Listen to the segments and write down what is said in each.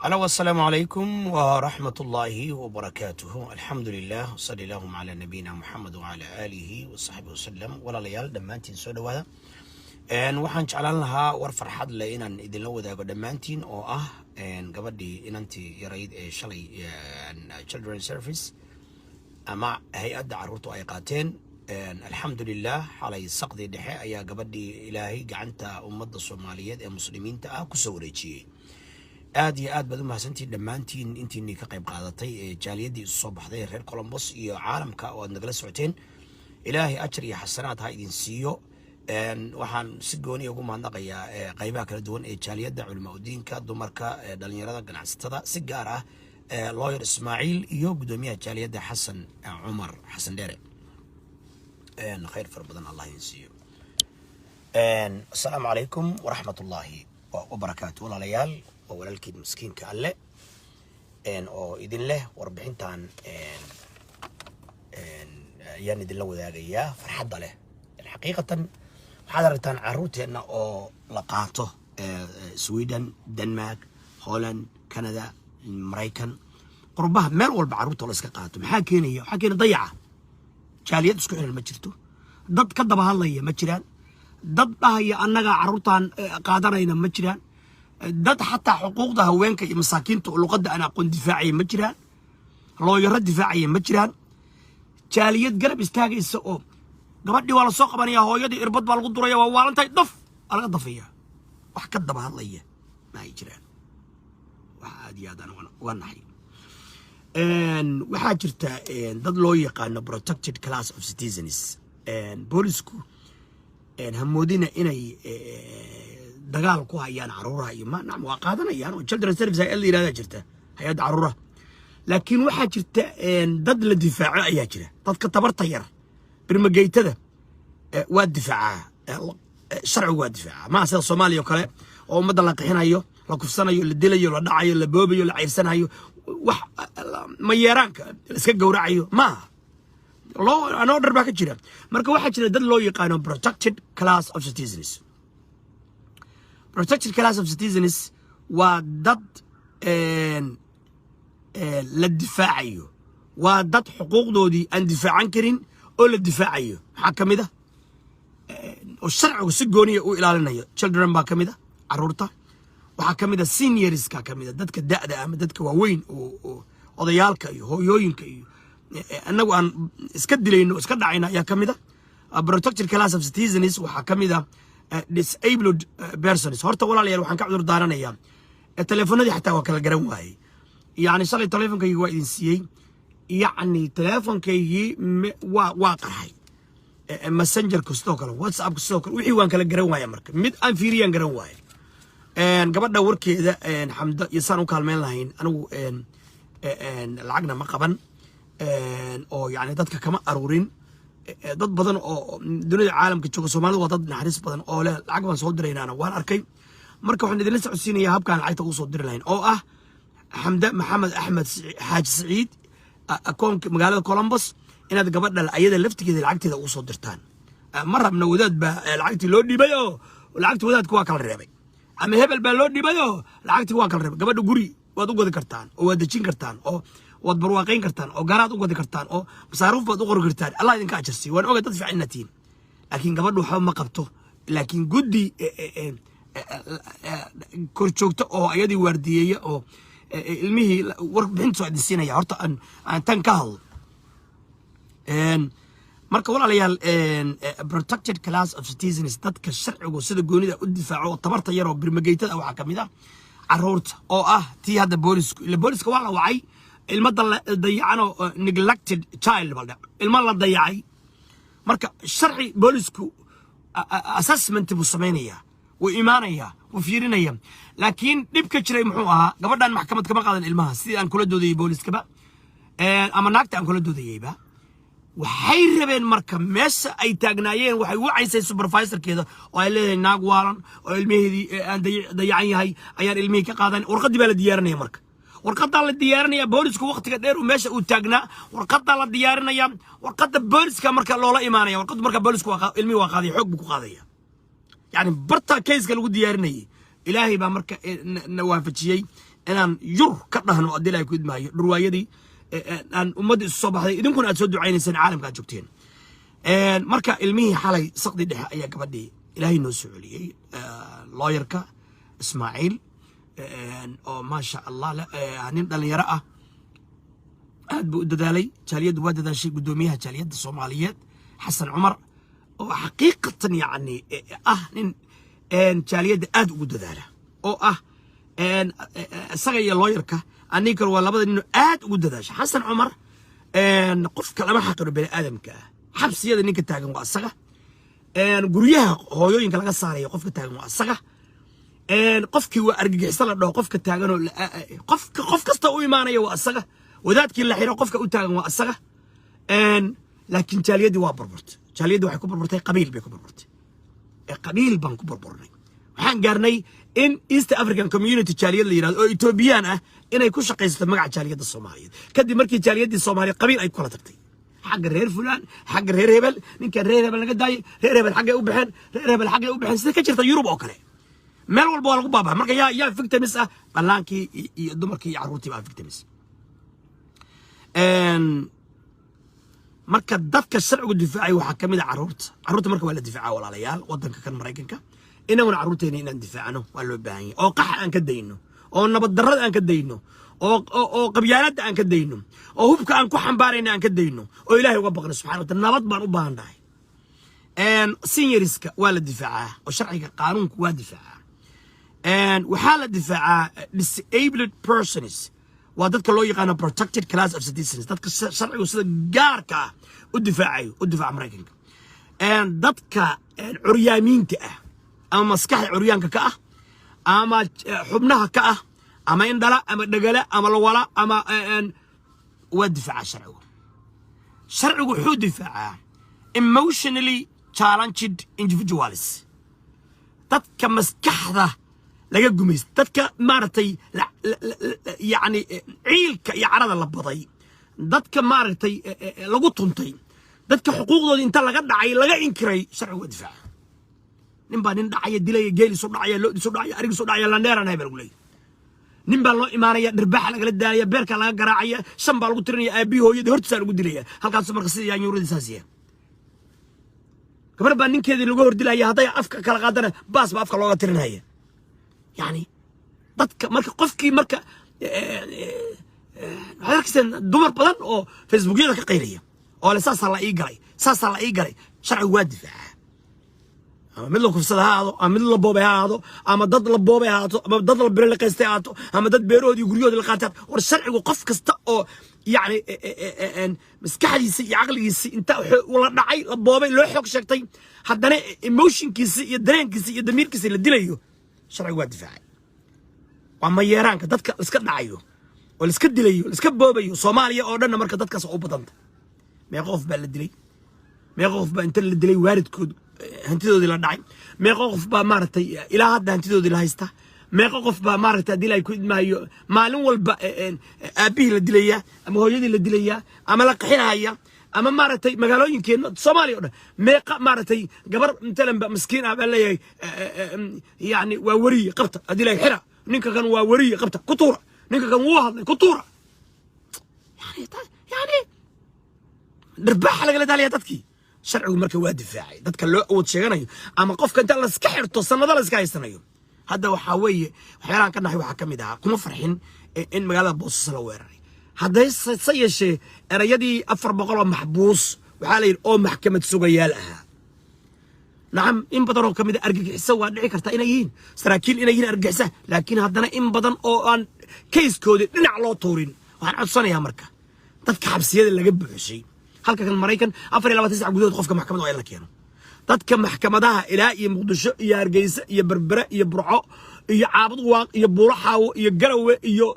Halo, assalaamu calaykum waraxmatullaahi wabarakaatuhu. Alxamdu lilah, wsali allahuma calaa nabiyina Muxamed wacala aalihi wasaxbihi wasalam. Walaalayaal, dhammaantiin soo dhowaada. Waxaan jeclaan lahaa war farxad leh inaan idinla wadaago dhammaantiin, oo ah gabadhii inantii yarayd ee shalay Children Service ama hay-adda carruurtu ay qaateen. Alxamdulilah, xalay saqdii dhexe ayaa gabadhii Ilaahay gacanta ummadda Soomaaliyeed ee Muslimiinta ah kusoo wareejiyey. Aad iyo aad baad u mahadsantihiin dhammaantiin intiinii ka qayb qaadatay ee jaaliyaddii isu soo baxday reer Columbus iyo caalamka oo aad nagala socoteen. Ilaahay ajar iyo xasanaad ha idin siiyo. Waxaan si gooniya ugu mahadnaqayaa qaybaha kala duwan ee jaaliyadda, culamaa udiinka, dumarka, dhalinyarada, ganacsatada, si gaar ah lawyer Ismaaciil iyo guddoomiyaha jaaliyadda Xasan Cumar Xasan Dheere. Khayr fara badan Allah idin siiyo. Assalaamu calaykum waraxmatullaahi wabarakaatu. Walaalayaal, waa walaalkiin miskiinka Alle oo idin leh warbixintan ayaan idinla wadaagayaa farxadda leh. Xaqiiqatan waxaad aragtaan carruurteenna oo la qaato Sweden, Denmark, Holland, Canada, Maraykan, qurbaha, meel walba carruurta la iska qaato. Maxaa keenaya? Waxaa keena dayaca. Jaaliyad isku xiran ma jirto, dad ka daba hadlaya ma jiraan, dad dhahaya annagaa carruurtan qaadanayna ma jiraan, dad xataa xuquuqda haweenka iyo masaakiinta oo luqadda aan aqoon difaacaya ma jiraan, looyaro difaacaya ma jiraan, jaaliyad garab istaagaysa oo gabadhii waa lasoo qabanaya, hooyadii irbad baa lagu duraya, waa waalantahay, daf waa laga dafaya, wax ka daba hadlaya ma ay jiraan. Wax aad iyo aad aan uga naxay. Waxaa jirta dad loo yaqaano protected class of citizens. Boolisku hamoodina inay dagaal ku hayaan caruuraha iyo ma nacam, waa qaadanayaan oo Children Service hay-ad la yirahdaa jirta, hay-adda caruuraha. Laakiin waxaa jirta dad la difaaco ayaa jira. Dadka tabarta yar, birmageytada, waa difaacaa sharcigu, waa difaacaa. Maa sida Soomaaliya oo kale oo ummadda la qixinayo, la kufsanayo, la dilayo, la dhacayo, la boobayo, la ceyrsanayo, wax mayeeraanka la iska gowracayo maaha. Law and order baa ka jira. Marka waxaa jira dad loo yaqaano protected class of citizens. Protected class of citizens waa dad la difaacayo, waa dad xuquuqdoodii aan difaacan karin oo la difaacayo. Maxaa ka mid ah oo sharcigu si gooniya u ilaalinayo? Children baa ka mid ah, caruurta. Waxaa ka mid ah seniorska, ka mid ah dadka da'da ama dadka waaweyn oo odayaalka iyo hooyooyinka iyo annagu aan iska dilayno, iska dhacayno ayaa ka mid ah protected class of citizens. Waxaa ka mid ah disabled persons. Horta walaalayaal, waxaan ka cudur daaranayaa teleefonadii xataa waa kala garan waayey. Yacni shalay teleefonkaygii waa idin siiyey, yacni teleefonkaygii waa qarxay. Messengerka sidoo kale, WhatsAppka sidoo kale, wixii waan kala garan waaya. Marka mid aan fiiriyaan garan waaya. Gabadha warkeeda Xamdo iyo saan u kaalmeyn lahayn, anigu lacagna ma qaban oo yacni dadka kama aruurin. Dad badan oo dunida caalamka jooga, Soomaalida waa dad naxariis badan oo leh lacag baan soo diraynaana waan arkay. Marka waxaan idinla socodsiinayaa habkaan lacagta ugu soo diri lahayn, oo ah Xamde Maxamed Axmed Xaaji Siciid, akoonka magaalada Columbus, inaad gabadha ayada laftigeeda lacagteeda ugu soo dirtaan. Ma rabna wadaad baa lacagtii loo dhiibay oo lacagtii wadaadka waa kala reebay, ama hebel baa loo dhiibay oo lacagtii waa kala reebay. Gabadha guri waad u gadi kartaan oo waad dejin kartaan oo waad barwaaqayn kartaan oo garaad u gadi kartaan oo masaaruuf baad u qori kartaan. Allah idinka ajarsiiyo, waan ogay dad fiican inaad tihiin, laakiin gabadhu waxba ma qabto. Laakiin guddi kor joogto oo ayadii waardiyeeya oo ilmihii warbixinta soo idin siinaya. Horta aan tan ka hadlo. Marka walaalayaal, protected class of citizens, dadka sharcigu sida goonida u difaaco oo tabarta yar oo birmageytada, waxaa ka mid ah caruurta, oo ah tii hadda boolisku, ila booliska waa la wacay, ilmo dayacan oo neglected child baa la dhaha, ilmo la dayacay. Marka sharci boolisku assessment buu samaynayaa, wuu imaanayaa, wuu fiirinaya. Laakiin dhibka jiray muxuu ahaa? Gabadhan maxkamad kama qaadan ilmaha, sidii aan kula doodayay booliskaba ama naagta aan kula doodayayba. Waxay rabeen marka meesha ay taagnaayeen, waxay wacaysay supervisorkeeda oo ay leedahay naag waalan oo ilmaheedii aan dayacan yahay ayaan ilmihii ka qaadan. Warqaddii baa la diyaarinaya. Marka warqadaa la diyaarinaya, boolisku waqtiga dheer uu meesha uu taagnaa, warqadaa la diyaarinaya, warqadda booliska marka loola imaanaya. Warqaddu marka boolisku ilmihii waa qaadaya, xoog buu ku qaadaya. Yani barta caseka lagu diyaarinayay, Ilaahay baa marka na waafajiyey. Inaan yur ka dhahno haddii Ilaahay ku idmaayo dhurwaayadii aan ummadda isu soo baxday, idinkuna aad soo ducaynayseen, caalamka aad joogteen. Marka ilmihii xalay saqdi dhexe ayaa gabadhii Ilaahay noo soo celiyey. Lawyerka Ismaaciil oo maasha Allah nin dhalinyaro ah, aad buu u dadaalay. Jaaliyaddu waa dadaashay. Guddoomiyaha jaaliyadda Soomaaliyeed Xasan Cumar oo xaqiiqatan yacni ah nin jaaliyadda aad ugu dadaala oo ah isaga iyo lawyerka aniga waa labada nin oo aad ugu dadaasha. Xasan Cumar qofka lama xaqiro bani aadamka ah. Xabsiyada ninka taagan waa isaga, guryaha hooyooyinka laga saarayo qofka taagan waa isaga, qofkii waa argagixiso la dhaho qofka taaganoo qofka qof kasta u imaanaya waa isaga, wadaadkii la xiro qofka u taagan waa isaga. Laakiin jaaliyaddii waa burburtay. Jaaliyaddii waxay ku burburtay, qabiil bay ku burburtay. Qabiil baan ku burburnay. Waxaan gaarnay in East African Community jaaliyad la yidhahdo oo Etoobiyaan ah inay ku shaqaysato magaca jaaliyadda Soomaaliyeed, kadib markii jaaliyaddii Soomaaliyeed qabiil ay ku kala tagtay, xagga reer fulaan, xagga reer hebel, ninkan reer hebel laga daayay, reer hebel xaggay u baxeen, reer hebel xaggay u baxeen, sida ka jirta Yurub oo kale. Meel walba waa lagu baabaa. Marka yaa victims ah? Ballaankii iyo dumarkii iyo carruurtii baa victims. Marka dadka sharcigu difaacay waxaa ka mid ah carruurta. Carruurta marka waa la difaacaa, walaalayaal, waddanka kan Maraykanka. Inaguna carruurteena inaan difaacno waa loo baahan yahay, oo qaxa aan ka dayno, oo nabad darrada aan ka dayno, oo qabyaaladda aan ka dayno, oo hubka aan ku xambaarayna aan ka dayno, oo Ilaahay uga baqno subxana wa taala. Nabad baan u baahan nahay. Seniorska waa la difaacaa oo sharciga qaanuunku waa difaacaa. Waxaa la difaacaa disabled persons, waa dadka loo yaqaano protected class of citizens, dadka sharcigu sida gaarka ah u difaacayo, u difaaca Maraykanka. Dadka curyaamiinta ah ama maskaxda curyaanka ka ah ama xubnaha ka ah ama indhala ama dhegala ama lawala ama waa difaacaa sharcigu. Sharcigu wuxuu difaacaa emotionally challenged individuals, dadka maskaxda laga gumaysta, dadka maaragtay yacni ciilka iyo carada la baday, dadka maaragtay lagu tuntay, dadka xuquuqdoodii inta laga dhacay laga inkiray. Sharcigu waa difaaca. Nin baa nin dhacaya, dilaya, geeliisu dhacaya, loodiisu dhacaya, arigiisu dhacaya, landheeranahay baa lagu leeyahy. Nin baa loo imaanaya, dhirbaaxa lagala daalaya, beerka laga garaacaya, shan baa lagu tirinaya, aabbihi hooyadii hortiisaa lagu dilaya halkaasu. Marka sida yaanyuuradiisaas yahay, gabar baa ninkeedii lagu hordilaya, hadday afka kala qaadana baas baa afka looga tirinaya. Yani dadka marka qofkii marka waxaad arkayseen dumar badan oo Facebookyada ka qaylaya oo le saasaa la ii galay, saasaa la ii galay. Sharcigu waa difaacaa, ama mid la kufsada ha ahaado, ama mid la boobay ha ahaado, ama dad la boobay ha ahaato, ama dad la bire la qaystay ha ahaato, ama dad beerahoodii guryahoodii la qaatay. War sharcigu qof kasta oo yacni maskaxdiisa iyo caqligiisa inta la dhacay, la boobay, loo xoog sheegtay, haddana emotionkiisa iyo dareenkiisa iyo damiirkiisa la dilayo, sharcigu waa difaacay. Waa mayeeraanka, dadka iska dhacayo oo la iska dilayo, la iska boobayo. Soomaaliya oo dhanna marka dadkaas u badanta. Meeqa qof baa la dilay? Meeqa qof baa inta la dilay waalidkood hantidoodii la dhacay? Meeqa qof baa maaragtay ilaa hadda hantidoodii la haysta? Meeqa qof baa maaragtay haddii la ku idmaayo maalin walba aabbihii la dilaya ama hooyadii la dilaya ama la qaxinaya ama maaragtay magaalooyinkeenna Soomaaliya o dhan? Meeqa maaragtay gabar matalan ba miskiin ah baa leeyahay, yacni waa weriye, qabta, haddii la xira ninka kan, waa weriye, qabta, ku tuura ninka kan, wuu hadlay, ku tuura. Yani dhirbaaxa lagala daalaya dadkii. Sharcigu marka waa difaacay dadka loo awood sheeganayo ama qofka inta laska xirto sanado la iska haysanayo. Hadda waxaa weeye waxyaalahan ka naxay waxaa ka mid ahaa, kuma farxin in magaalada Boosaaso la weeraray. Hadday se yeeshee erayadii 400 oo maxbuus waxaa la yidhi oo maxkamad sugayaal ahaa. Nacam, in badan oo kamid a argagixiso waa dhici karta inay yihiin saraakiil, inay yihiin argagixisa, laakiin haddana in badan oo aan casekoodii dhinac loo tuurin. Waxaan codsanayaa marka dadka xabsiyada laga buuxshay halka kan Maraykan, 24 sac gudahood qofka maxkamadda waa in la keeno. Dadka maxkamadaha ilaa iyo Muqdisho iyo Hargeysa iyo Berbere iyo Burco iyo Caabud Waaq iyo Buulaxaawo iyo Garawe iyo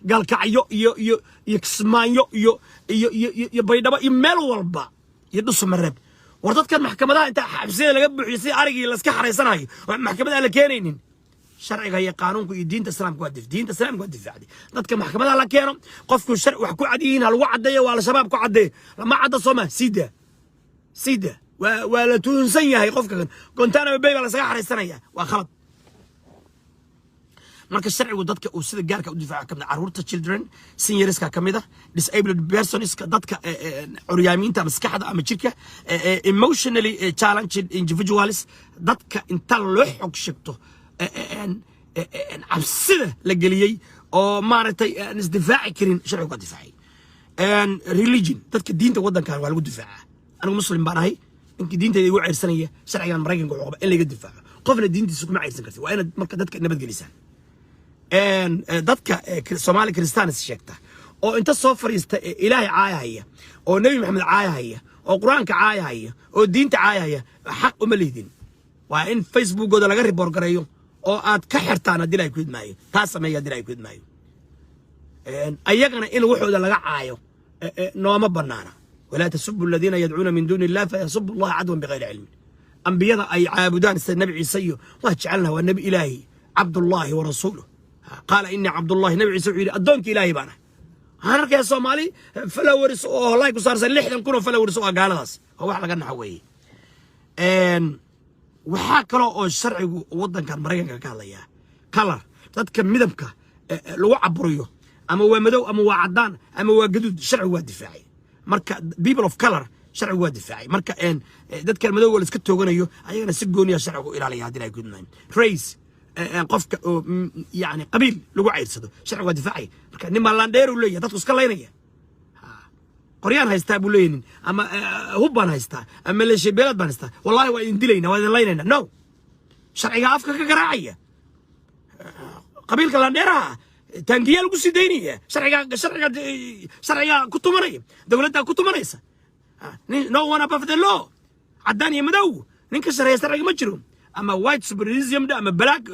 Gaalkacyo iyo Kismaayo iyo Baydhabo iyo meel walba iyo Dhusumareeb, war dadkan maxkamadaha inta xabsiyada laga buuxiyo si arigii laska xaraysanayo oo maxkamada aan la keenaynin. Sharciga iyo qaanuunka iyo diinta Islaamka waa diinta Islaamka waa difaacday. Dadka maxkamadaha la keeno, qofku sharci wax ku cad yihiin ha lagu caddeeyo, waa Al-Shabaab ku caddeeyo, lama cadda sooma, siida siida, waa la tuhunsan yahay qofka kan, Guantanamo Bay baa lasaga xaraysanaya, waa khalad. Marka sharcigu dadka uu sida gaarka u difaaca kamid ah carruurta, children, seniorska ka mid ah, disabled personska, dadka curyaamiinta maskaxda ama jirka, emotionally challenged individuals, dadka inta loo xog sheegto cabsida la geliyey oo maaragtay aan isdifaaci karin, sharcigu waa difaacay. Religion, dadka diinta waddankan waa lagu difaacaa. Anigu Muslim baan ahay. Ninkii diintayda igu ceyrsanaya, sharcigan Maraykanka wuxuu qaba in laga difaaco. Qofna diintiisa kuma ceyrsan karti. Waa inaad marka dadka nabadgelisaan. Dadka Soomaali Christians sheegta oo inta soo fariista ee Ilaahay caayahaya oo Nebi Maxamed caayahaya oo Qur-aanka caayahaya oo diinta caayahaya, xaq uma leydin. Waa in Facebookooda laga report gareeyo oo aad ka xirtaan haddii Ilahay ku idmaayo. Taa sameeya haddii Ilahay ku idmaayo. Ayagana in waxooda laga caayo nooma banaana. ولا تسبوا الذين يدعون من دون الله فيسبوا الله عدوا بغير علم. Ambiyada ay caabudaan sida Nabi Ciise iyo waa jecelnaha, waa nebi Ilaahi, عبد الله ورسوله، قال إني عبد الله. Nabi Ciise wuxuu yidhi: "Addoonka Ilaahi baan ahay." Waxaan arkayaa Soomaali followers oo like ku saarsan 60,000 oo followers oo ah gaaladaas. Waa wax laga naxo weeye. Waxaa kaloo oo sharcigu waddankan Maraykanka ka hadlayaa color, dadka midabka lagu caburiyo, ama waa madow ama waa caddaan ama waa gaduud, sharcigu waa difaacay. Marka people of color sharcigu waa difaacay. Marka dadkan madowga la iska tooganayo, ayagana si gooniya sharcigu u ilaalaya haddii ay gudmaan. Race, qofka oo yani qabiil lagu ceyrsado, sharcigu waa difaacay. Marka nin baa landheer uu leeyahay, dadku iska laynaya, qoryaan haystaa buu leeyahay nin, ama hub baan haystaa ama maleeshiya beelad baan haystaa, wallahi waa idin dilayna, waa idin laynayna. No, sharciga afka ka garaacaya. Qabiilka landheeraha taangiyaa lagu sii daynaya. Sharciga ku tumanaya, dowladda ku tumanaysa. No one above the law. Caddaan iyo madow nin ka sarreeya sharciga ma jiro. Ama white supremacism dheh ama black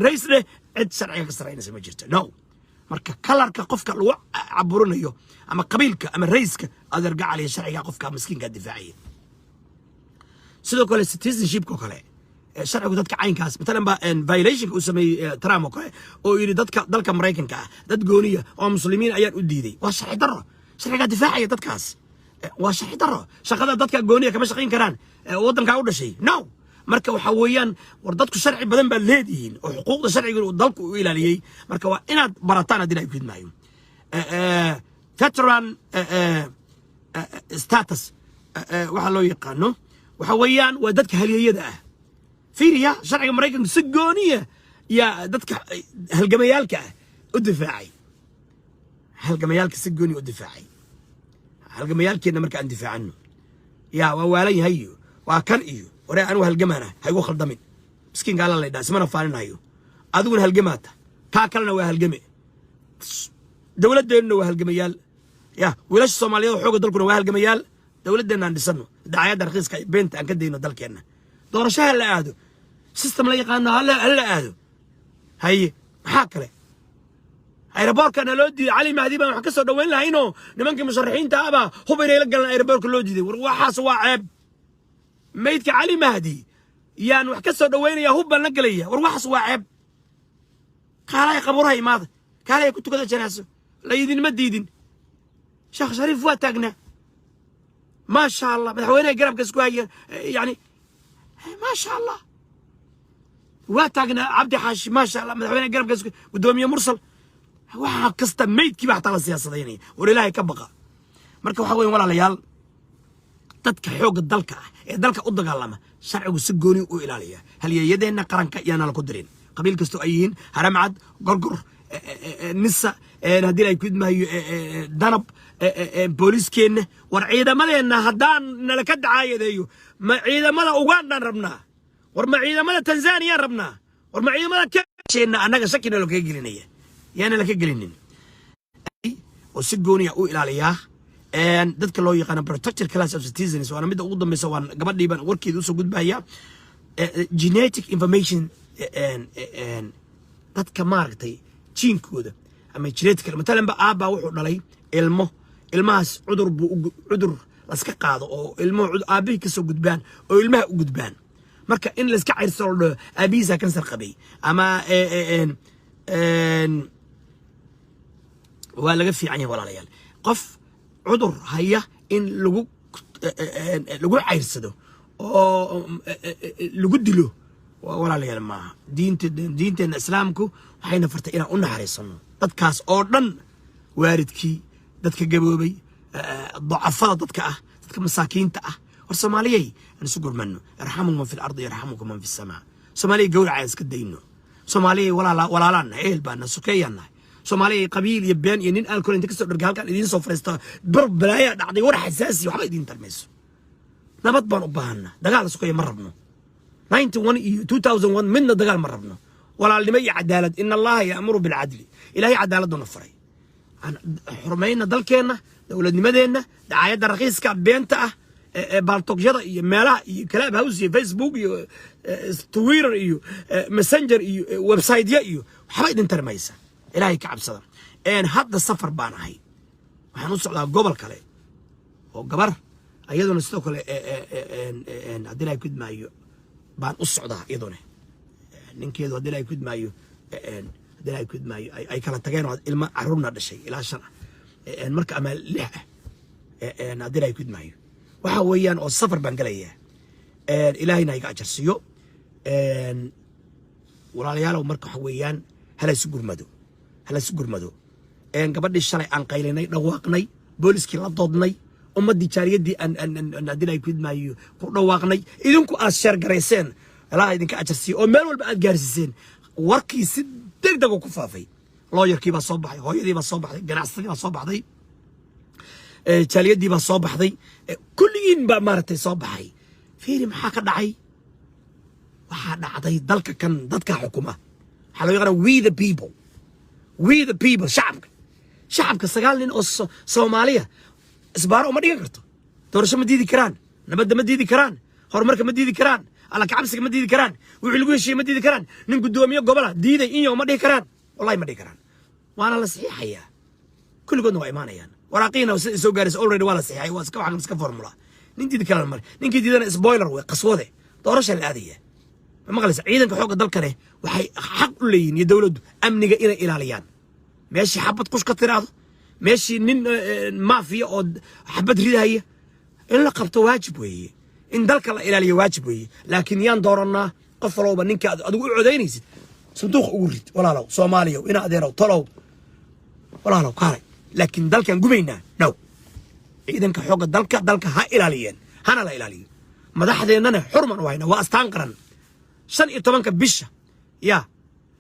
race dheh, cid sharciga ka sarreynaysa ma jirto, no. Marka colorka qofka lagu caburinayo ama qabiilka ama raceka, adeer gacaliya, sharciga qofka miskiinka difaacaya. Sidoo kale citizenshipka oo kale, sharcigu dadka caynkaas, matalan ba violationka uu sameeyey Trump oo kale, oo yidhi dadka dalka Maraykanka ah dad gooniya oo Muslimiin ayaan u diiday, waa sharci darro. Sharcigaa difaacaya dadkaas. Waa sharci darro. Shaqada dadka gooniya kama shaqayn karaan waddankaa u dhashay, no. Marka waxa weeyaan, war dadku sharci badan baad leedihiin oo xuquuqda sharciga uu dalku u ilaaliyey. Marka waa inaad barataan haddii ay ku idmaayo. Veteran status waxaa loo yaqaano waxa weeyaan waa dadka halyeeyada ah. Fiiriya, sharciga Maraykanka si gooniya yaa dadka halgamayaalka ah u difaacay. Halgamayaalka si gooniya u difaacay. Halgamayaalkeenna marka aan difaacano, yaa waa waalan yahay iyo waa kan iyo waree, anigu halgamaana ha igu khaldamin. Miskiinka Alla laydhaa ismana faalinayo. Adiguna halgamaata, kaa kalena waa halgame, dowladdeenuna waa halgamayaal. Ya wiilasha Soomaaliyeed oo xooga dalkuna waa halgamayaal. Dowladdeenna aan dhisano, dacaayadda rakiiska iyo beenta aan ka dayno. Dalkeenna doorasho ha la aado, system la yaqaano ha la aado. Haye, maxaa kale? Aeroboorkana loo diiday. Cali Mahdi baan wax ka soo dhoweyn lahaynoo nimankii musharaxiinta ahbaa hub inay la galaan aeroboorka loo diiday. War waxaas waa ceeb. Maydka Cali Mahdi yaan wax ka soo dhoweynaya, hub baan la gelaya. War waxaas waa ceeb. Kaalaya qabuuraha imaada, kaalaya ku tukada janaaso, laydinma diidin. Sheekh Shariif waa taagnaa, maasha Allah. Madaxweynaha garabka isku haya, yani maasha Allah, waa taagnaa. Cabdi Xaashi, maasha Allah, madaxweynaha garabka isku, guddoomiye Mursal. Waxa kasta maydkii baa xataa la siyaasadaynaya. War Ilaahay ka baqa. Marka waxa weyan, walaalayaal, dadka xoogga dalka ah ee dalka u dagaalama sharcigu si gooni u ilaaliya. Halyeeyadeenna qaranka yaana la ku dirin, qabiil kastoo ay yihiin: Haramcad, Gorgor, Nisa, haddii ay ku idmahayo, Danab, booliiskeenna. War ciidamadeenna haddaan nala ka dacaayadeeyo, ma ciidamada Ugandaan rabnaa? War ma ciidamada Tanzaniyaan rabnaa? War ma ciidamada keenna annaga shakina loo kaga gelinaya? Yaana laka gelinin. Oo si gooniya u ilaaliyaa dadka loo yaqaano protected class of citizens. Waana midda ugu dambeysa, waan gabadhii baan warkeeda usoo gudbaya. Genetic information, dadka maaragtay jiinkooda ama genetical, matalan ba aabbaa wuxuu dhalay ilmo, ilmahaas cudur buu cudur laska qaado oo ilmuhu aabbihii kasoo gudbaan oo ilmaha u gudbaan. Marka in layska cayrsado la dhaho aabihiisaa kansar qabay ama waa laga fiican yahay, walaalayaal. Qof cudur haya in lagu cayrsado oo lagu dilo. Walaalayaal, maaha. Diinta, diinteenna Islaamku waxayna fartay inaan u naxariisano dadkaas oo dhan, waalidkii, dadka gaboobay, dacafada dadka ah, dadka masaakiinta ah. War Soomaaliyay, aan isu gurmano. ارحموا من في الأرض يرحمكم من في السماء. Soomaaliyay, gowraca aan iska dayno. Soomaaliyay, walaala, walaalaan nahay, ehel baan nahay, sokeeyaan nahay. Soomaaliyay, qabiil iyo been iyo nin alcohol inta kasoo dharga halkaan idiin soo fariista, bar balaayaa dhacday, war xasaasi, waxba idiin tarmayso. Nabad baan u baahanaa, dagaal sokeeya ma rabno. 91 iyo 2001 midna dagaal ma rabno, walaalnimo iyo cadaalad. إن الله يأمر بالعدل. Ilaahay cadaaladuna faray. Aan xurmayna dalkeenna, dowladnimadeenna. Dacaayadda rakiiska beenta ah ee Paltalkyada iyo meelaha iyo Clubhouse iyo Facebook iyo Twitter iyo Messenger iyo websiteya iyo waxba idin tarmaysa. Ilaahay ka cabsada. Hadda safar baan ahay, waxaan u socdaa gobol kale oo gabar ayaduna sidoo kale, haddii Ilahay kudmaayo, baan u socdaa. Iyaduna ninkeedu, haddii Ilahay kudmaayo, haddii Ilahay kudmaayo, ay kala tageen oo ilmo caruurna dhashay ilaa shan ah marka ama lix ah, haddii Ilahay kudmaayo. Waxa weeyaan oo safar baan gelayaa, Ilaahayna iga ajarsiiyo. Walaalayaalow, marka waxa weeyaan hala isu gurmado, hala isu gurmado. Gabadhii shalay aan qaylinay, dhawaaqnay, booliskii la doodnay, ummaddii jaariyaddii aan haddii Ilahay kudmaayo ku dhawaaqnay, idinku aad share garayseen, Ilaha idinka ajarsiiyo, oo meel walba aad gaarsiiseen, warkii si deg deg ku faafay. Lawyerkii baa soo baxay, hooyadii baa soo baxday, ganacsadii baa soo baxday, jaaliyadii baa soo baxday, kulligiin baa maaragtay soo baxay. Fiiri maxaa ka dhacay. Waxaa dhacday dalka kan dadka xukuma waxaa loo yaqaana we the people, we the people, shacabka. Shacabka sagaal nin oo Soomaaliya isbaaro uma dhigan karto, doorasho ma diidi karaan, nabadda ma diidi karaan, horumarka ma diidi karaan, Alla kacabsiga ma diidi karaan, wixii lagu heshiiyey ma diidi karaan. Nin guddoomiye gobola diiday inyo ma dhihi karaan, wallahi ma dhihi karaan. Waana la saxiixayaa, kulligoodna waa imaanayaan. Waraaqiina sida soo gaaraysa already waa la saxiixay, waa iska waxaan iska formula. Nin diidi karaan male, ninkii diidana spoiler wey, qaswade doorasha la aadaya. Ma maqlaysa? Ciidanka xoogga dalkane waxay xaq u leeyihiin iyo dowladdu amniga inay ilaaliyaan. Meeshii xabad kush ka tiraahdo, meeshii nin maafiya oo xabad ridahaya in la qabto waajib weeye, in dalka la ilaaliyo waajib weeye. Laakiin yaan doorannaa? Qof walowba ninka aad adigu u codaynaysid sanduuqa ugu rid. Walaalow Soomaaliyow, ina adeerow, tolow, walaalow, kaalay. Laakiin dalkan gubaynaa, no. Ciidanka xoogga dalka, dalka ha ilaaliyeen, hana la ilaaliyo. Madaxdeennana xurman u hayna, waa astaan qaran. 15-ka bisha ya,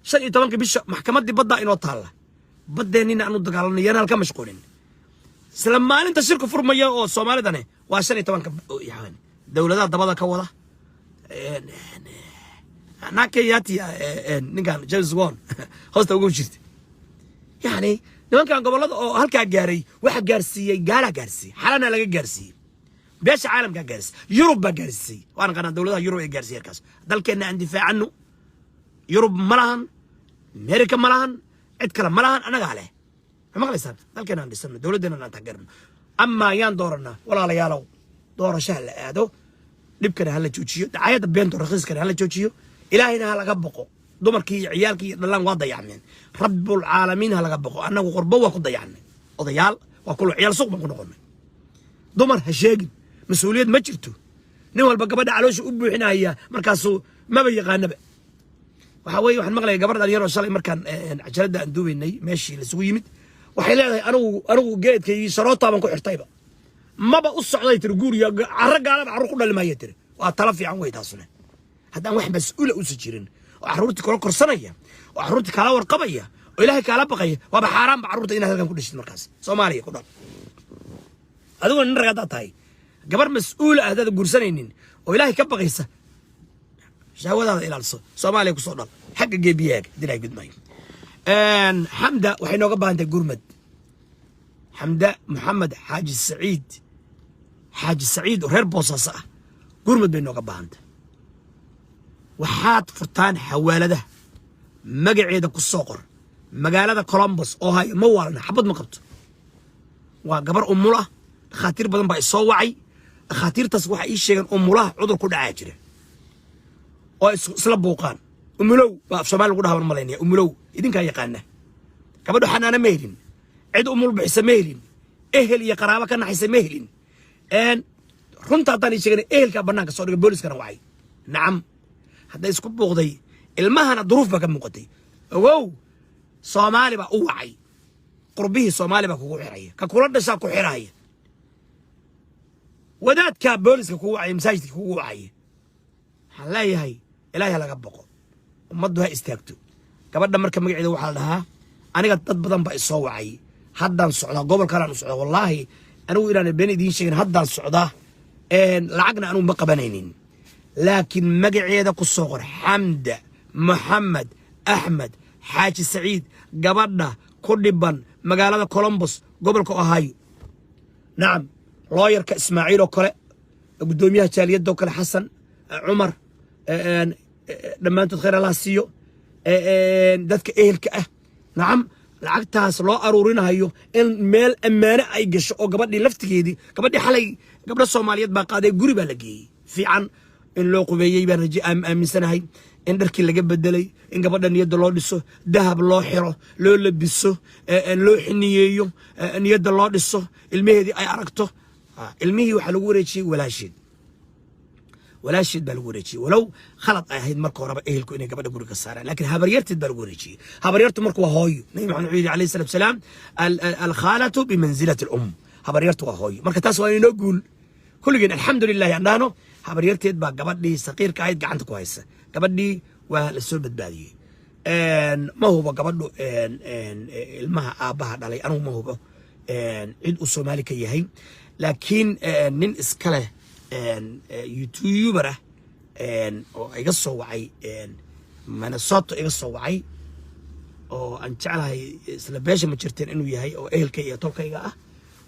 15-ka bisha maxkamaddii baddaa inoo taalla. Baddeennina aanu dagaalanay, yana halka mashquulin. Isla maalinta shirku furmaya oo Soomaalidane waa 15-ka. Yani dowladaha dabada ka wada nakeyati, ninkan James Won hoosta ugu jirta. Yani nimankan gobollada oo halkaa gaaray, waxa gaarsiiyey gaalaa gaarsiiyey, xalana laga gaarsiiyey, beesha caalamkaa gaarsiiyey, Yurub baa gaarsiisay. Waan qanaa dowladaha Yurub ay gaarsiiyey halkaas. Dalkeenna aan difaacano. Yurub ma lahan, Amerika ma lahan, cid kale ma lahan, annagaa leh. Ma maqlaysaan? Dalkeenna aan dhisano, dowladdeena aan taageerno. Amaa yaan dooranaa? Walaalayaalow, doorashaha la aado, dhibkana ha la joojiyo, dacayadda beento rakhiiskana ha la joojiyo, Ilaahayna ha laga boqo. Dumarkii iyo ciyaalkii iyo dhallaan waa dayacmeen. Rabbulcaalamiin ha laga boqo. Annagu qurbo waa ku dayacnay, odayaal waa kula ciyaal suuq baan ku noqonay. Dumar ha sheegin, mas-uuliyad ma jirto. Nin walba gabadha caloosha u buuxinaya, markaasuu maba yaqaanaba. Waxaa weeye, waxaan maqlaya gabar dhalinyaro shalay markaan cajaladda aan duubaynay meeshii laisugu yimid, waxay leedahay: Anigu geedkaygii sharootaa baan ku xirtayba, maba u socday," tiri, "guuriya carro gaalaba carruur ku dhali maaya," tiri. Waa talo fiican wey taasune. Haddaan wax mas-uula uusan jirin oo carruurtii kula korsanaya oo carruurtii kaala warqabaya oo Ilaahay kaala baqaya, waaba xaaraanba carruurta inaad halkan ku dhashid. Markaas Soomaaliya ku dhal. Adiguna nin rag haddaad tahay, gabar mas-uula ah haddaad guursanaynin oo Ilaahay ka baqaysa, shahwadaada ilaaliso, Soomaaliya kusoo dhal, xagga geebiyaaga dilaa gudmaayo. Xamda waxay nooga baahan tahay gurmad. Xamda Maxamed Xaaji Saciid, Xaaji Saciid oo reer Boosaaso ah, gurmad bay nooga baahan tahay. Waxaad furtaan xawaaladaha, magaceeda ku soo qor. Magaalada Columbus, Ohio. Ma waalna, xabad ma qabto, waa gabar umul ah. Dhakhaatiir badan baa isoo wacay. Dhakhaatiirtaas waxay ii sheegeen umulaha cudur ku dhacaa jira oo isla buuqaan. Umulow baa af Soomaali lagu dhaha baan malaynaya. Umulow idinkaa yaqaana. Gabadhu xanaano ma helin, cid umul bixisa ma helin, ehel iyo qaraabo ka naxaysa ma helin. Runta haddaan ii sheegana, ehelkaa bannaanka soo dhigay, booliskana wacay. Nacam, Hadday isku buuqday, ilmahana duruuf baa ka muuqatay. Ogow, Soomaali baa u wacay. Qurbihii Soomaali baa kugu xiraya, ka kula dhashaa ku xiraya, wadaadkaa booliska kugu wacaya, masaajidka kugu wacaya. Waxaan leeyahay, Ilaahay ha laga boqo, ummaddu ha istaagto. Gabadha marka magaceeda waxaa la dhahaa, aniga dad badan baa isoo wacay. Haddaan socdaa, gobol kalaan u socdaa. Wallaahi anigu inaan been idiin sheegin, haddaan socdaa. Lacagna anigu ma qabanaynin, laakiin magaceeda ku soo qor: Xamda Moxamed Axmed Xaaji Saciid, gabadha ku dhiban magaalada Columbus, gobolka Ohio. Nacam, looyarka Ismaaciil oo kale, guddoomiyaha jaaliyadda oo kale, Xasan Cumar, dhammaantood khayr Allah siiyo. Dadka ehelka ah, nacam, lacagtaas loo aruurinayo in meel ammaane ay gasho oo gabadhii laftigeedii, gabadhii xalay gabdho Soomaaliyeed baa qaaday, guri baa la geeyey fiican, in loo qubeeyey baan raje aaminsanahay, in dharkii laga bedelay, in gabadha niyadda loo dhiso, dahab loo xiro, loo labiso, loo xiniyeeyo, niyadda loo dhiso, ilmaheedii ay aragto. Ilmihii waxaa lagu wareejiyey walaasheed, walaasheed baa lagu wareejiyey, walow khalad ay ahayd marka horeba ehelku inay gabadha guriga ka saaraan, laakiin habaryarteed baa lagu wareejiyey. Habaryartu marka waa hooyo. Nabi Maxamed wuxuu yidhi calayhi salatu wasalaam: "Alkhaalatu bimanzilati alum." Habaryartu waa hooyo. Marka taas waa inoo guul kulligeen, alxamdu lillahi aan dhahno. Habaryarteed baa gabadhii saqiirka ahayd gacanta ku haysa. Gabadhii waa la soo badbaadiyey. Ma hubo gabadhu ilmaha aabbaha dhalay, anigu ma hubo cid uu Soomaali ka yahay, laakiin nin iska leh YouTuber ah oo iga soo wacay Minnesota, iga soo wacay, oo aan jeclahay isla beesha ma jirteen inuu yahay, oo ehelkay iyo tolkayga ah,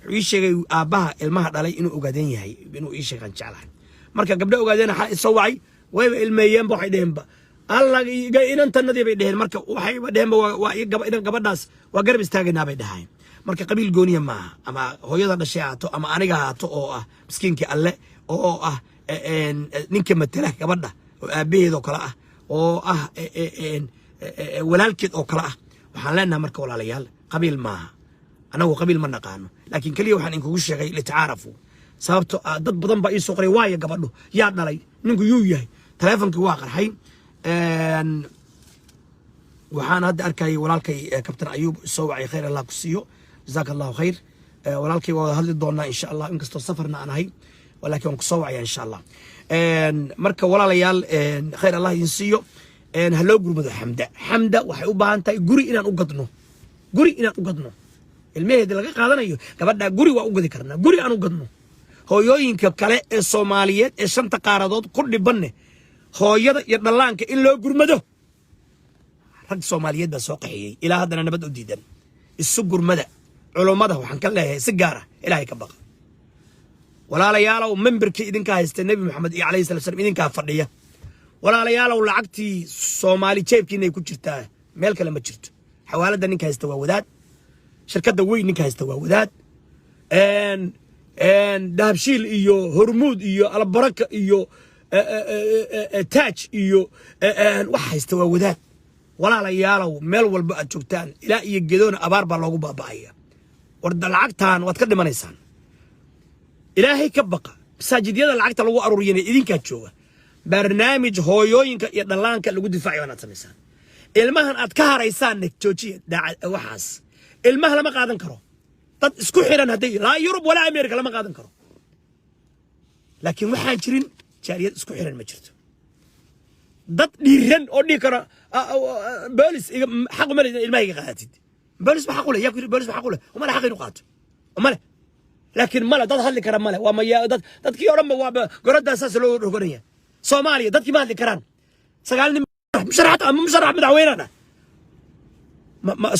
wuxuu ii sheegay aabbaha ilmaha dhalay inuu Ogaadeen yahay, inuu ii sheegay aan jeclahay. Marka gabdho Ogaadeen waxaa isoo wacay, wayba ilmeeyeenba, waxay dheheenba "Alla iga inantanadii" bay dheheen. Marka waxayba dheheenba waa inan gabadhaas waa garab istaagaynaa bay dhahayn. Marka qabiil gooniya maaha, ama hooyada dhashay ahaato ama aniga ahaato, oo ah miskiinkii Alle, oo ah ninka matala gabadha, oo aabbaheed oo kale ah, oo ah walaalkeed oo kale ah. Waxaan leenahay marka, walaalayaal, qabiil maaha, anagu qabiil ma naqaano, laakiin keliya waxaan inkugu sheegay litacaarafu. Sababto ah dad badan baa ii soo qoray: "Waayo gabadhu yaa dhalay? Ninku yuu yahay?" Taleefonkii waa qarxay. Waxaan hadda arkayay walaalkay Kabtan Ayuub soo wacay. Khayr Allah ku siiyo, jazaaka Allahu khayr walaalkay. Waa wada hadli doonaa insha Allah, inkastoo safarna aan ahay, laakiin waan kusoo wacaya insha Allah. Marka walaalayaal, khayr Allah idin siiyo. Ha loo gurmado Xamda. Xamda waxay u baahan tahay guri inaan u gadno, guri inaan u gadno. Ilmaheeda laga qaadanayo gabadha, guri waa u gadi karnaa, guri aan u gadno. Hooyooyinka kale ee Soomaaliyeed ee shanta qaaradood ku dhibanne, hooyada iyo dhallaanka in loo gurmado. Rag Soomaaliyeed baa soo qaxiyey, ilaa haddana nabad u diidan. Isu gurmada. Culummada waxaan ka leeyahay si gaar ah: Ilaahay ka baqa. Walaalayaalow, memberkii idinka haysta, Nebi Maxamed iyo calayhi salatu slam idinkaa fadhiya. Walaalayaalow, lacagtii Soomaali jeebkiinay ku jirtaa, meel kale ma jirto. Xawaaladda ninka haysta waa wadaad, shirkadda weyn ninka haysta waa wadaad, Dahabshiil iyo Hormuud iyo Albaraka iyo Taaj iyo wax haysta waa wadaad. Walaalayaalow, meel walba aad joogtaan, ilaa iyo Gedoona abaar baa loogu baaba'aya. Warda lacagtan waad ka dhimanaysaan. Ilaahay ka baqa. Masaajidyada lacagta lagu aruuriyana idinkaa jooga. Barnaamij hooyooyinka iyo dhallaanka lagu difaacayo inaad samaysaan. Ilmahan aad ka haraysaanna joojiya waxaas. Ilmaha lama qaadan karo. Dad isku xiran hadday laa Yurub walaa America lama qaadan karo, laakiin waxaan jirin jaaliyad isku xiran ma jirto. Dad dhiiran oo dhihi kara boolis xaq uma leh ilmaha iga qaadatid. Boolis ba xaq u leh? Yaa ku yidhi boolis ba xaq u leh? Uma leh xaq inuu qaato, uma leh. Laakiin male dad hadli kara, male. Waa maya, dad dadkii oo dhan ba waa goraddaa saas loo roganaya. Soomaaliya dadkii ma hadli karaan. Sagaal nin musharax ama musharax madaxweynena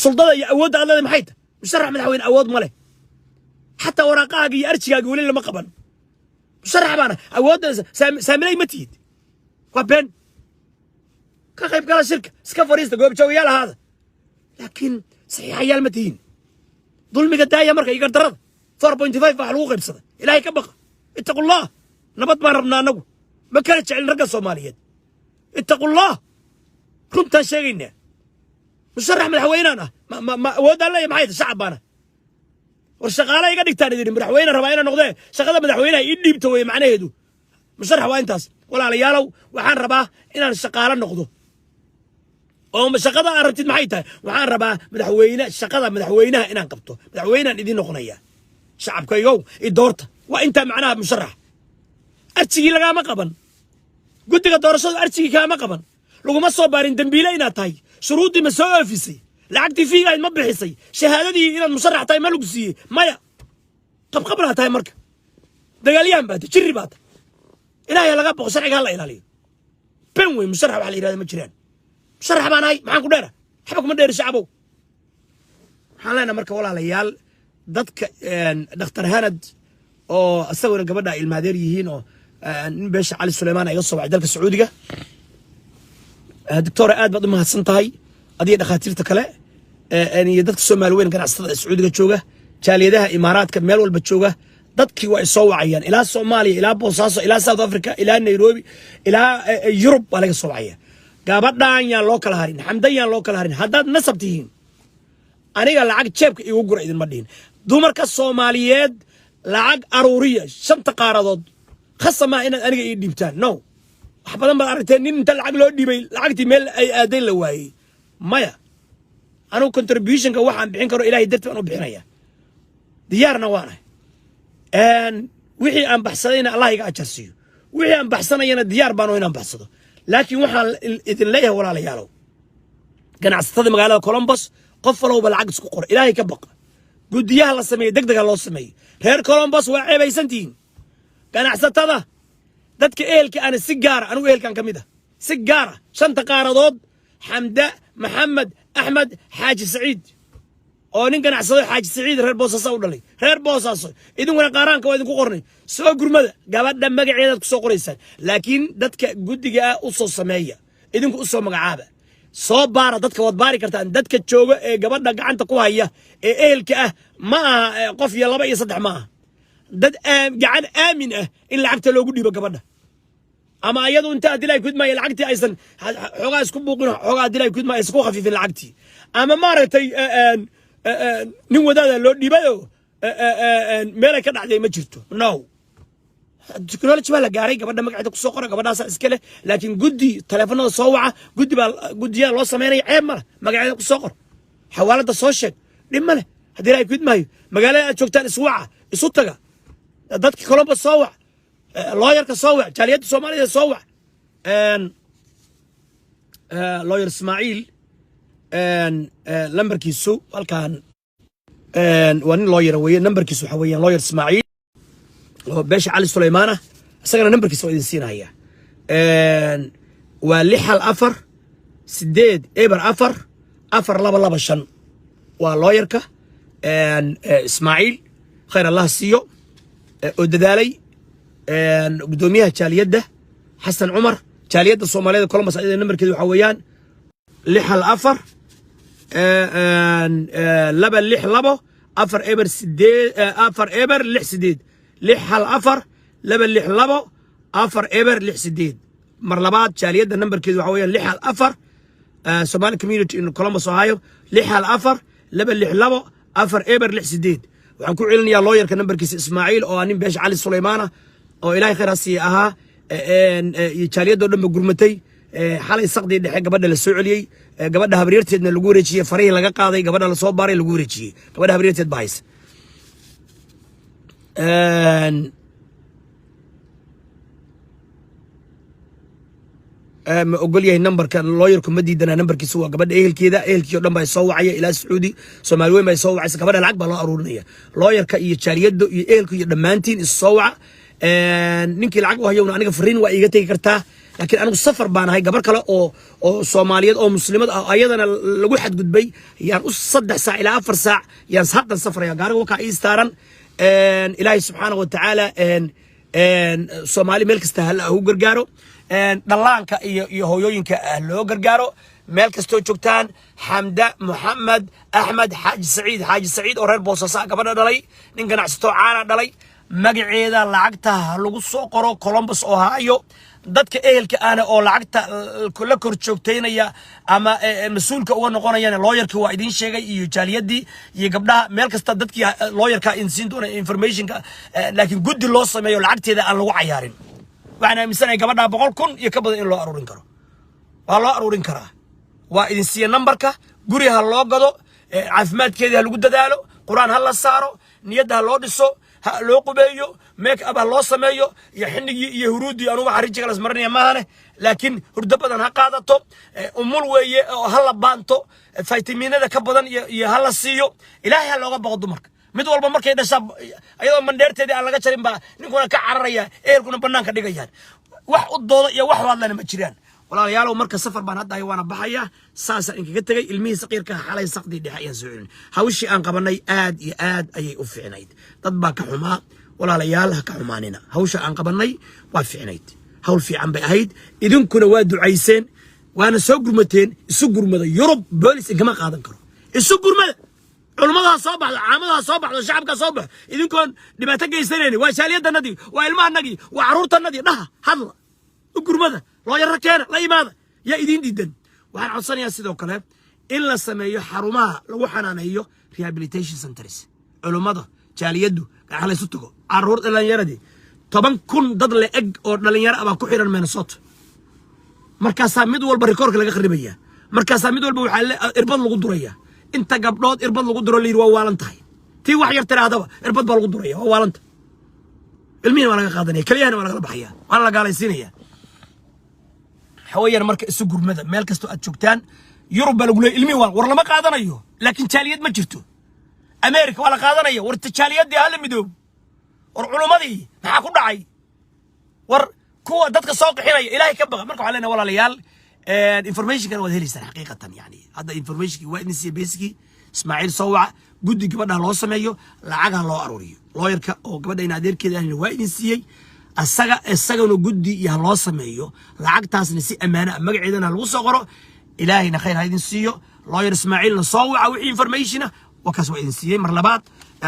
suldada iyo awoodda aad leedahay maxay tahay? Musharax madaxweyne awood ma leh, xataa waraaqahaaga iyo arjigaaga weli lama qaban. Musharax baana awoodda saamilay ma tihid, waa been. Ka qayb gala shirka, iska fadhiista, goobjoogayaal ahaada, laakiin saxiixayaal ma tihiin. Dulmiga daaya marka iyo gardarada. 4.5 baa lagu qaybsaday. Ilaahay ka baqa, ittaqullah. Nabad baan rabnaa annagu, ma kala jecelin ragga Soomaaliyeed. Ittaqullah, runtaan sheegaynaa. Musharax madaxweynaan ah ma awoodaan leeyahay maxay tahay? Shacab baana. War shaqaale iga dhigtaan idin, madaxweyne rabaa inaan noqdee, shaqada madaxweynaha ii dhiibta weye macnaheedu. Musharax waa intaas. Walaalayaalow, waxaan rabaa inaan shaqaalo noqdo. Oo shaqada aad rabtid maxay tahay? Waxaan rabaa madaxweyne, shaqada madaxweynaha inaan qabto, madaxweynaan idiin noqonaya, shacabkaygow i doorta. Waa intaa macnaha musharax. Arjigii lagaama qaban, guddiga doorashadu arjigii kaama qaban, laguma soo baarin dembiile inaad tahay. Shuruuddii ma soo oofisay? Lacagtii fee-gahayd ma bixisay? Shahaadadii inaad musharax tahay ma lagu siiyey? Maya. Qabqablaa tahay marka, dagaalyahan baa tahay, jirri baa tahay. Ilaahay laga boqo, sharciga hala ilaaliyo. Ben wey musharax waxa la yidhahda ma jiraan. Musharax baan ahay, maxaan ku dheera? Waxba kuma dheeri, shacabow. Waxaan leenahay marka, walaalayaal, dadka Dhakhtar Hanad oo isaguna gabadha ilmaadeer yihiin oo nin beesha Cali Suleymaan iga soo wacay dalka Sacuudiga. Doctor, aad baad u mahadsan tahay, adiga, dhakhaatiirta kale iyo dadka Soomaali weyn, ganacsatada Sacuudiga jooga, jaaliyadaha Imaaraadka, meel walba jooga. Dadkii waa isoo wacayaan, ilaa Soomaaliya, ilaa Boosaaso, ilaa South Africa, ilaa Nairobi, ilaa Yurub baa laga soo wacaya. Gabadhan yaan loo kala harin, Xamdan yaan loo kala harin. Haddaad nasab tihiin, aniga lacag jeebka iigu gura idinma dhihin. Dumarka Soomaaliyeed lacag aruuriya shanta qaaradood. Khasama inaad aniga ii dhiibtaan, no. Wax badan baad aragteen nin inta lacag loo dhiibay lacagtii meel ay aaday la waayey. Maya, anugu contributionka waxaan bixin karo Ilaahay darti baan u bixinaya, diyaarna waanahay. Wixii aan baxsadayna Allah iga ajar siiyo, wixii aan baxsanayana diyaar baan oo inaan baxsado. Laakiin waxaan idin leeyahay, walaalayaalow, ganacsatada magaalada Columbus, qof walowba lacag isku qora, Ilaahay ka baqa. Guddiyaha la sameeyey deg dega loo sameeyey. Reer Columbus waa ceebaysantihiin. Ganacsatada, dadka ehelka ana si gaara, anigu ehelkan ka mid ah, si gaara shanta qaaradood, Xamda Maxamed Axmed Xaaji Saciid oo nin ganacsado Xaaji Saciid reer Boosaaso u dhalay. Reer Boosaaso, idinkuna qaaraanka waa idinku qornay, soo gurmada. Gabadha magaceedaad ku soo qoraysaan, laakiin dadka guddiga ah u soo sameeya, idinku u soo magacaaba. Soo baara dadka, waad baari kartaan dadka jooga ee gabadha gacanta ku haya ee ehelka ah. Ma aha qof iyo laba iyo saddex, ma aha. Dad gacan aamin ah in lacagta loogu dhiibo gabadha, ama ayadu inta adilay kudmaya lacagtii aysan xoogaa isku buuqin, xoogaa adilay kudmaya aysan ku khafiifin lacagtii, ama maaragtay nin wadaada loo dhiibayo, meelay ka dhacday ma jirto. No, technology baa la gaaray. Gabadha magaceeda kusoo qora, gabadhaasa iska leh. Laakiin guddi taleefanada soo waca, guddi baa guddiyaa loo samaynaya. Ceeb ma leh, magaceeda kusoo qor, xawaalada soo sheeg, dhib ma leh. Haddii Ilahay kudmaayo, magaalada aad joogtaan iswaca, isu taga. Dadka Columbus soo wac, lawyerka soo wac, jaaliyadda Soomaalida soo wac. Lawyer Ismaaciil lambarkiisu halkan waa nin lawyer weeye. Nambarkiisu waxa weeyaan lawyer Ismaaciil oo beesha Cali Suleymaan ah, isagana nambarkiisa waa idin siinaya. Waa 614-804-4225. Waa lawyerka Ismaaciil, khayr Allah siiyo oo dadaalay. Guddoomiyaha jaaliyadda Xasan Cumar, jaaliyadda Soomaaliyada Columbus, ayada nambarkeedu waxaa weeyaan 614-262 40 8 4068. 614-262 4068. Mar labaad, jaaliyadda nambarkeedu waxaa weeyaan 614, Somali Community in Columbus, Ohio, 614-262 4068. Waxaan ku celinayaa lawyerka nambarkiisa, Ismaaciil, oo ah nin beesha Cali Suleymaana oo Ilaahay khayr ha siiya ahaa, iyo jaaliyadoo dhan ba gurmatay. Xalay saqdii dhexe gabadha la soo celiyey, gabadha habaryarteedna lagu wareejiyey, farihii laga qaaday, gabadha lasoo baaray, lagu wareejiyey. Gabadha habaryarteed baa haysa. Ma ogol yahay nambarka lawyerku? Ma diidana nambarkiisa. Waa gabadha ehelkeeda, ehelkii o dhan baa soo wacaya, ilaa Sacuudi, Soomaali weyn baa soo wacaysa. Gabadha lacag baa loo aruurinaya. Lawyerka iyo jaaliyadda iyo ehelku iyo dhammaantiin is soo waca. Ninkii lacag u hayowna aniga fariin waa iiga tegi kartaa, laakiin anigu safar baan ahay. Gabar kale oo Soomaaliyeed oo Muslimad ah, ayadana lagu xadgudbay, yaan u 3 saac ilaa 4 saac yaan haddan safraya. Gaariga wakaa ii saaran. Ilaahay subxaana wa tacaala Soomaali meel kasta ha u gargaaro. Dhallaanka iyo hooyooyinka ah loo gargaaro meel kastoo joogtaan. Xamda Moxamed Axmed Xaaji Saciid, Xaaji Saciid oo reer Boosaaso ah, gabadha dhalay, nin ganacsato caana dhalay, magaceeda lacagta ha lagu soo qoro Columbus, Ohio. Dadka ehelka ahna oo lacagta la kor joogtaynaya ama mas-uulka uga noqonayana, lawyerkii waa idiin sheegay, iyo jaaliyadii iyo gabdhaha meel kasta, dadkii lawyerka idin siin doona informationka. Laakiin guddi loo sameeyo, lacagteeda aan lagu cayaarin. Waxaan aaminsanahay gabadhaa 100,000 iyo ka badan in loo aruurin karo. Waa loo aruurin karaa. Waa idin siiya nambarka. Guri ha loo gado, caafimaadkeedii ha lagu dadaalo, Qur-aan ha la saaro, niyadda ha loo dhiso, ha loo qubeeyo, make up ha loo sameeyo iyo xinigii iyo huruuddii. Anugu waxa rijiga las marinaya maahane, laakiin hurdo badan ha qaadato. Umul weeye oo ha la baanto, faytamiinada ka badan iyo ha la siiyo. Ilaahay ha looga baqo. Dumarka mid walba markay dhashaa, ayadoo mandheerteedii aan laga jarin baa ninkuna ka cararaya, ehelkuna banaanka dhigayaan. Wax u dooda iyo wax u hadlana ma jiraan. Walaalayaalow, marka safar baan hadda ahay, waana baxayaa. Saasaan inkaga tegay. Ilmihii saqiirka xalay saqdii dhexe ayaan soo celin. Hawshii aan qabanay aad iyo aad ayay u fiicnayd. Dad baa ka xumaa. Walaalayaal, ha ka xumaanina. Hawsha aan qabanay waa fiicnayd, hawl fiican bay ahayd. Idinkuna waa ducayseen, waana soo gurmateen. Isu gurmada. Yurub boolis inkama qaadan karo. Isu gurmada. Culummadaa soo baxdo, caamadaa soo baxdo, shacabkaa soo baxo, idinkoon dhibaato geysanayni. Waa jaaliyadanadii, waa ilmahanagii, waa carruurtanadii dhaha, hadla, u gurmada, looyaro keena, la imaada. Yaa idiin diidan? Waxaan codsanayaa sidoo kale in la sameeyo xarumaha lagu xanaaneeyo, rehabilitation centers. Culummada, jaaliyaddu gacan laysu tago. Carruur, dhalinyaradii, 10,000 dad la eg oo dhalinyaro ah baa ku xiran Minnesota. Markaasaa mid walba rikoorka laga kharibaya. Markaasaa mid walba waxaa irbad lagu duraya. Inta gabdhood irbad lagu duro layidhi waa waalan tahay. Tii wax yar tirahdaba irbad baa lagu duraya, waa waalanta. Ilmihina waa laga qaadanaya, keliyahana waa lagala baxaya, waana la gaalaysiinaya. Waxa weeyaan marka isu gurmada meel kastoo aad joogtaan. Yurub baa lagu leeyay ilmihi waa war lama qaadanayo, laakiin jaaliyad ma jirto. America waa la qaadanaya. War jaaliyadii hala midoobo. War culummadii maxaa ku dhacay? War kuwa dadka soo qixinaya, Ilaahay ka baqa. Marka waxaan leenahay, walaalayaal, informationkan waad heleysaan xaqiiqatan. Yani hadda informationkii waa idin siiya basic. Ismaaciil soo waca, guddi gabadha loo sameeyo, lacag ha loo aruuriyo. Looyarka oo gabadha in adeerkeeda ahna waa idin siiyey asaga. Isagana guddi iyo ha loo sameeyo, lacagtaasna si ammaano ah magaceedana ha lagu soo qoro. Ilaahayna khayr ha idin siiyo. Lawyer Ismaaciilna soo waca wixii informationa wakaas waa idin siiyey. Mar labaad,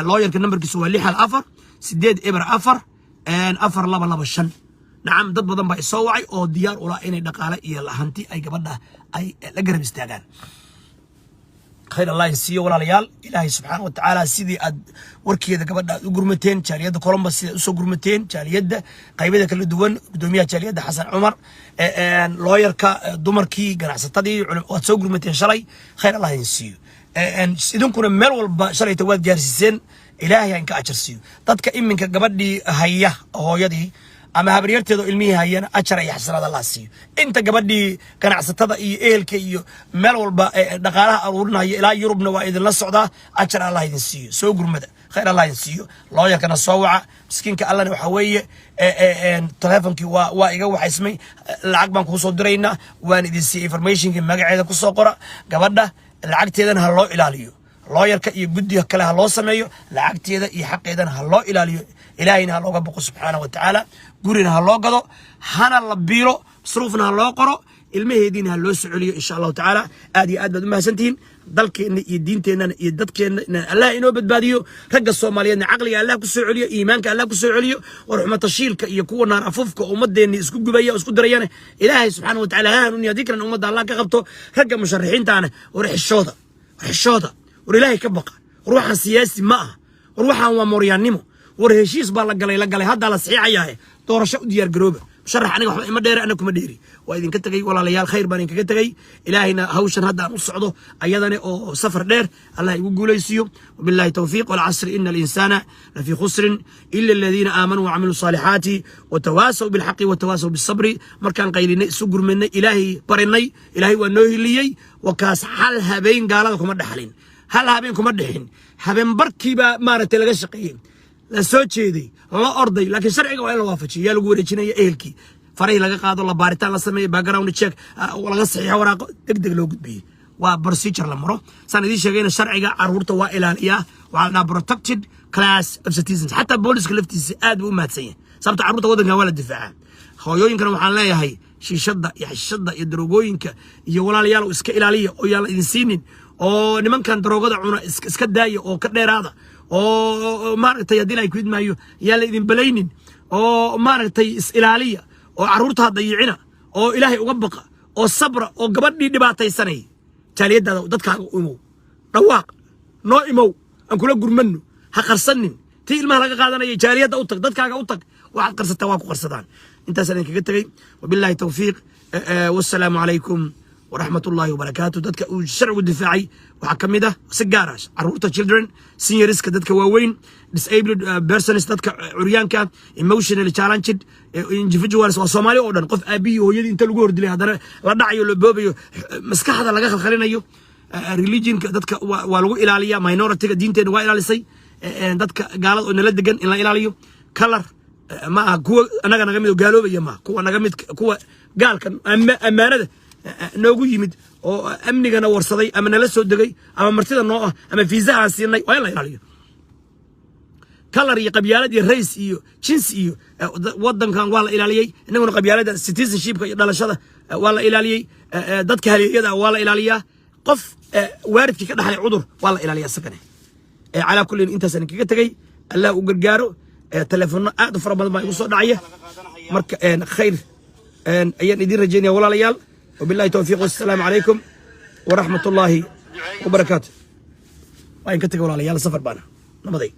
lawyerka nambarkiisu waa 614-804-4225. Nacam, dad badan baa isoo wacay oo diyaar ula inay dhaqaale iyo hanti ay gabadha ay la garab istaagaan. Khayr Allah siiyo, walaalayaal. Ilaahay subxaana wa tacaala, sidii aad warkeeda gabadha aad u gurmateen, jaaliyadda Columbus sidaad usoo gurmateen, jaaliyadda qaybada kala duwan, gudoomiyaha jaaliyadda Xasan Cumar, looyarka, dumarkii, ganacsatadii, waad soo gurmateen shalay. Khayr Allah idin siiyo. Idinkuna meel walba shalayta waad gaarsiiseen. Ilaahay ha inka ajar siiyo. Dadka iminka gabadhii haya, hooyadii ama habaryarteeda oo ilmihii hayana, ajar iyo xasanaad Allah siiyo. Inta gabadhii ganacsatada iyo ehelka iyo meel walba dhaqaalaha aruurinaya ilaa Yurubna waa idinla socdaa. Ajar Allah idin siiyo. Soo gurmada, khayr Allah idin siiyo. Looyarkana soo waca. Miskiinka Allahna waxaa weeye, telefonkii waa iga waxaysmay. Lacag baan kuu soo diraynaa. Waan idin siiyey informationkii. Magaceeda kusoo qora gabadha, lacagteedana ha loo ilaaliyo. Looyarka iyo guddiga kale ha loo sameeyo, lacagteeda iyo xaqeedana ha loo ilaaliyo. Ilaahayna ha looga boqo subxaana wa tacaala. Gurina ha loo gado, hana la biilo, masruufna ha loo qoro, ilmaheediina ha loo socoliyo, insha Allahu tacaala. Aad iyo aad baad u mahadsantihiin. Dalkeenna iyo diinteennana iyo dadkeenna Allah inoo badbaadiyo. Ragga Soomaaliyeedna caqliga Allah ku soo celiyo, iimaanka Allah ku soo celiyo. War xumatashiilka iyo kuwa naar afuufka ummadeenni isku gubaya oo isku dirayana, Ilaahay subxaana wa tacaala ha hanuuniya. Haddii kalena ummadda Allah ka qabto. Ragga musharaxiintaana, war xishooda, war xishooda, war Ilaahay ka baqa. War waxaan siyaasi ma aha, war waxaan waa mooryaannimo. War heshiis baa la galay, la galay, haddaa la saxiixayahay. Doorasho u diyaar garooba. Musharax aniga waxba ima dheere, ana kuma dheeri. Waa idinka tegey, walaalayaal. Khayr baan idinkaga tegey. Ilaahayna hawshan hadda aan u socdo ayadane oo safar dheer Allah igu guulaysiiyo. Wabillahi tawfiiq. والعصر إن الإنسان لفي خسر إلا الذين آمنوا وعملوا الصالحات وتواصوا بالحق وتواصوا بالصبر. Markaan qaylinay, isu gurmanay, Ilaahay barinay, Ilaahay waa noo hiliyey. Wakaas hal habeen gaalada kuma dhaxlin, hal habeen kuma dhixin. Habeen barkiibaa maaragtay laga shaqeeyey, la soo jeeday, la orday, laakiin sharciga waa in la waafajiyo. Yaa lagu wareejinaya? Ehelkii farahii laga qaado, la baaritaan la sameeyo, background check laga saxiixo, waraaqo deg deg loo gudbiyey. Waa procedure la maro. Saan idiin sheegayna, sharciga caruurta waa ilaaliyaa. Waxaa la dhahaa protected class of citizens. Xataa booliska laftiisa aad buu u mahadsan yahay, sababta carruurta waddankan waa la difaacaa. Hooyooyinkana waxaan leeyahay, shiishadda iyo xishadda iyo daroogooyinka iyo, walaalayaal, iska ilaaliya oo yaan la idin siinin, oo nimankan daroogada cuna iska daaya oo ka dheeraada, oo maaragtay haddii la ku idmaayo yaan la idin balaynin, oo maaragtay is ilaaliya, oo carruurta ha dayicina, oo Ilaahay uga baqa, oo sabra, oo gabadhii dhibaataysanay jaaliyadaada, dadkaaga u imow, dhawaaq, noo imow, aan kula gurmanno. Ha qarsanin tii ilmaha laga qaadanaya. Jaaliyadda u tag, dadkaaga u tag. Waxaad qarsataa waa ku qarsadaan. Intaasaan idinkaga tegay. Wabillahi tawfiiq, wassalaamu calaykum waraxmat ullahi wabarakaatu. Dadka uu sharcigu difaacay waxaa ka mid ah si gaar ah caruurta, children, seniorska, dadka waaweyn, disabled persons, dadka curyaanka, emotionally challenged individuals. Waa Soomaali oo dhan. Qof aabihii, hooyadii inta lagu hordilay haddana la dhacayo, la boobayo, maskaxda laga khalkhalinayo. Religionka dadka waa lagu ilaaliyaa, minorityga diinteena waa ilaalisay. Dadka gaalada oo nala degan in la ilaaliyo. Color ma aha, kuwa annaga naga mid oo gaaloobaya maaha, kuwa naga mid, kuwa gaalka ammaanada noogu yimid oo amnigana warsaday ama nala soo degay ama martida noo ah ama fiisaha aan siinay, waa in la ilaaliyo. Color iyo qabyaalad iyo race iyo jinsi iyo wadankan waa la ilaaliyey. Innaguna qabyaalada, citizenshipka iyo dhalashada waa la ilaaliyey. Dadka haleeyada waa la ilaaliyaa. Qof waaridkii ka dhaxlay cudur waa la ilaaliyaa isagane. Calaa kullin, intaasaan kaga tegey. Allah u gargaaro. Telefono aad u fara badan baa igu soo dhacaya. Marka khayr ayaan idiin rajaynaya, walaalayaal. Wabillahi towfiiq, wassalaamu calaykum waraxmat ullaahi wabarakaatu. Waa in ka tegay, walaalayaal, safar baana nabaday.